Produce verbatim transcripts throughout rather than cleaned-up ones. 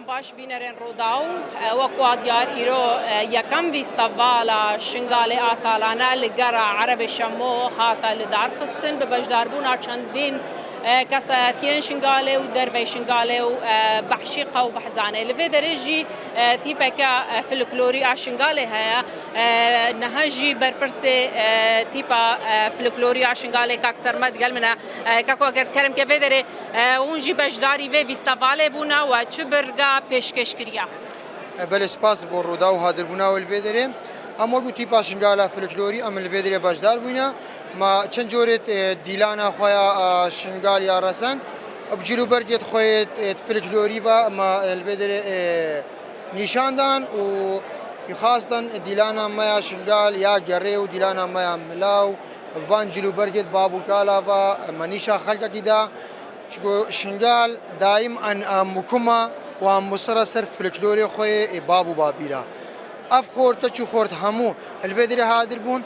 Baş bînerên Rûdaw, e, wek wa diyar îro, e, yekem festîvala Şingalê a salane li Gera Erebê Şemo hate li dar xistin. Bi beşdarbûna çendîn, e, kesayetiyên Şingalê û dervey Şingalê û, e, behşîqa û behzanê. Li vê derê jî, e, tîpeke, e, folklorî a Şingalê heye. E, niha jî berpirsê, e, tîpa, e, folklorî a Şingalê kak Sermed gel min e. E, kak Agird, kerem ke vê derê, e, hûn jî beşdarî vê festîvalê bûne we çi birga pêşkêş kiriye? E, belê, spas bo Rûdaw û hadirbûna wê li vê derê. Em wekî tîpa Şingala folklorî em li vê derê beşdar bûne. Me çend corê, e, dîlana xwe ya, e, Şingal ya resen bi cil û bergê xwe yê, e, folklorî ve me, e, li vê derê, e, nîşan dan û xastan dîlana me ya Şingal ya gerê û dîlana me ya milaw van cil û bergê bab û kala ve me nîşa xelkekî da. Çiko Şingal daîm an, an mukuma û an musira ser folklorê xwe yê, ê bab û babîra. Ev xort, keçû xort hemû li vê derê hadir bûn.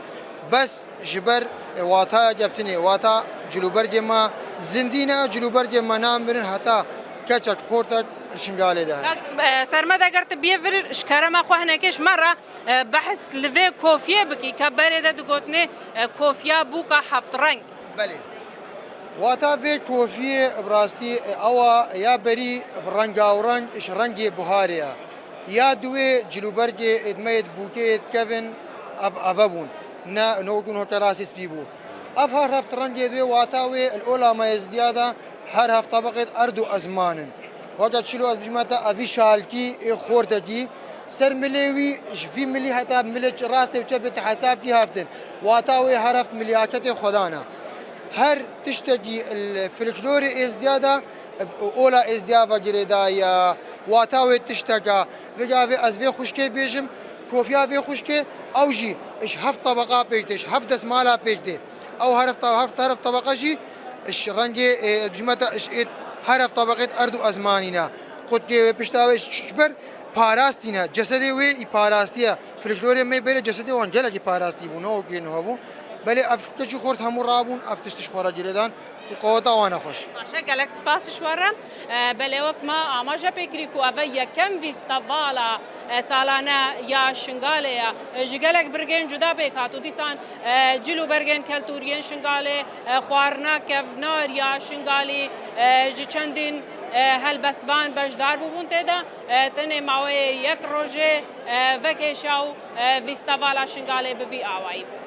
Bes ji ber, e, wataya keftinê, wata cil û bergê me zindî ne, cil û bergê me namirin heta keçek xortek li Şingalê de hene. Kak, e, Sermed, eger tu biyê vir ji kerema xwe hinekê ji me re, e, behs li vê kofiyê bikî, ke berê de digotinê, e, kofiya bûka heft reng. Belê. Wata vê kofiyê bi rastî, e, ewa ya berî bi renga û reng ji rengê buharê ye. Ya di wê cil û bergê êdmeyê di bûkeyê dikevin, ev, eve bûn. Ne, ne wekû hoke rastî spî bû. Ev her heft rengê di wê wata wê li ola me êzdiya de her heft tebeqê erd û ezman in. Weke çilo ez bijime te evî şalkî ê xortekî ser milê wî, ji vî milî heta milê ç-, rastê û çepê te hesab kî heft in. Wata wê her heft miliyaketê xwedan e. Her tiştekî li folklorê êzdiya de, ola êzdiya ve girêdaye, wata wê tişteke. Vê gavê ez vê xwişkê bêjim, kofiya vê xwişkê, ew jî ji heft tebeqa pêk tê, ji heft desmala pêk tê. Ew her heft, heft, her heft tebeqa jî ji rengê, e, dijmete, ji êt, her heft tebeqê erd û ezmanî ne. Qutkê wê, pişta wê, ji, ji ber parastî ne. Cesedê wê î parastî ye. Folklorê me berê cesedê wan gelekî parastî bû, ne wekî niha bû. Belê ev keçû xort hemû rabûn, ev tişt ji xwe re girêdan û qeweta wan e xweş. Baş e, gelek spas ji we re. E, belê wek me amaje pê kirî ku eve yekem festîvala, e, salane ya Şingalê ye. E, ji gelek birgên cuda pêk hat û dîsan, e, cil û bergên keltûriyên Şingalê, e, xwarina kevnar ya Şingalî, e, ji çendîn, e, helbestvan beşdar bûbûn tê de. E, tenê maweyê yek rojê, e, vekêşa û, e, festîvala Şingalê bi vî awayî bû.